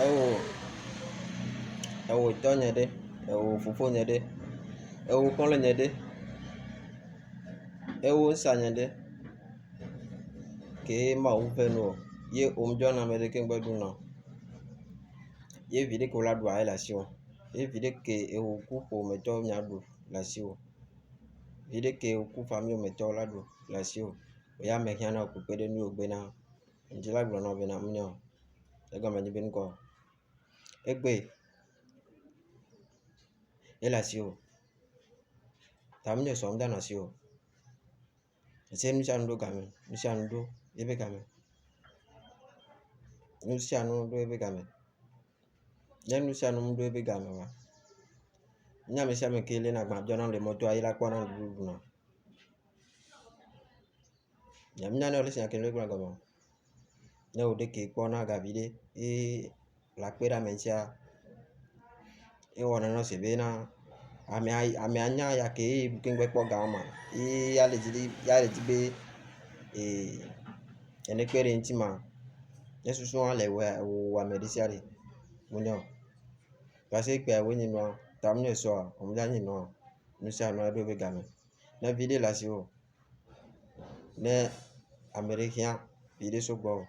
Ewò, ewò tɔnye ɖe, ewò fofonye ɖe, ewò xɔlɔ̃nye ɖe, ewò ŋsanye ɖe, kee Mawu ve nuwò ye wò ŋdzɔ na ame ɖeke ŋgbe ɖu nɔ. Ye viɖe ke wò la ɖua ele asiwò. Ye viɖe ke ewò ku ƒometɔwo miaɖu le asiwò. Viɖe ke wò ku famille me tɔwo la ɖu le asiwò. Ya mehiã na wò kpekpeɖeŋu o bena ŋdi la gblɔ na wò bena ŋunyɔ egɔme nyi be ŋkɔ. Egbe ele asiwò. Ta ŋunyɔ sɔ ŋda nɔ asiwò. Ese nu sia nu ɖo game, nu sia nu ɖo eƒe game. Nu sia nu ɖo eƒe game. Ne nu sia nu ɖo eƒe game oa, ne ame sia ame ke léna agba biɔna le mɔtoa ye la kpɔna nuɖuɖu ɖuna. Nye menya ne wole sia ke le gblɔ gɔme o. Ne wò ɖeke kpɔna ga viɖe ye le akpe ɖe ame ŋutia, ewɔna na se be na amea amea nya ya ke ye keŋ kpɔ ga ma ye ya le dzi ya le dzi be ee ene kpe ɖe eŋuti ma. Ne susu hã le wɔe wò ame ɖe sia ɖe wonyo. Parce que ekpea wonyi nua ta menye sɔa wòdza nyi nua o. Nu sia nu eɖo eƒe game. Ne viɖe le asiwò ne ame ɖe hiã viɖe sɔgbɔ o,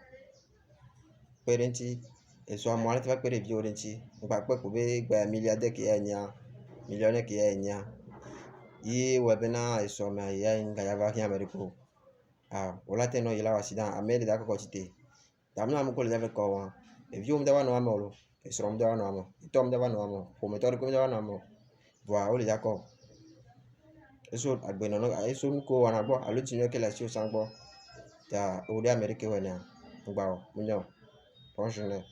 kpe ɖe eŋuti. Esɔ amewo ate va kpe ɖe viwò ɖe ŋuti. Ŋgba kpɔe ko be egbea milliardaire ke ya nyia, millionnaire ke ya nyia ye wɔe bena esɔ mea ya ŋgaya va hiã ame ɖeke o. Ao wò la te nɔ yi la wɔ accident ame ɖe la kɔkɔ tsite. Ta mía ame kewo le mía ƒe kɔ wɔa, ɖeviwo ŋdava nɔ eme o loo, esrɔ̃ ŋdava nɔ eme o, etɔ ŋdava nɔ eme o, ƒometɔ ɖeke ŋdava nɔ eme o. Vɔa wole dza kɔ. Eso agbenɔnɔ eso nu kewo wɔna gbɔ alo tsi ke le asiwò tsã gbɔ. Ta wò ɖe ame ɖeke wɔe nɛa, ŋgba wɔ, menyo o. Bonne journée.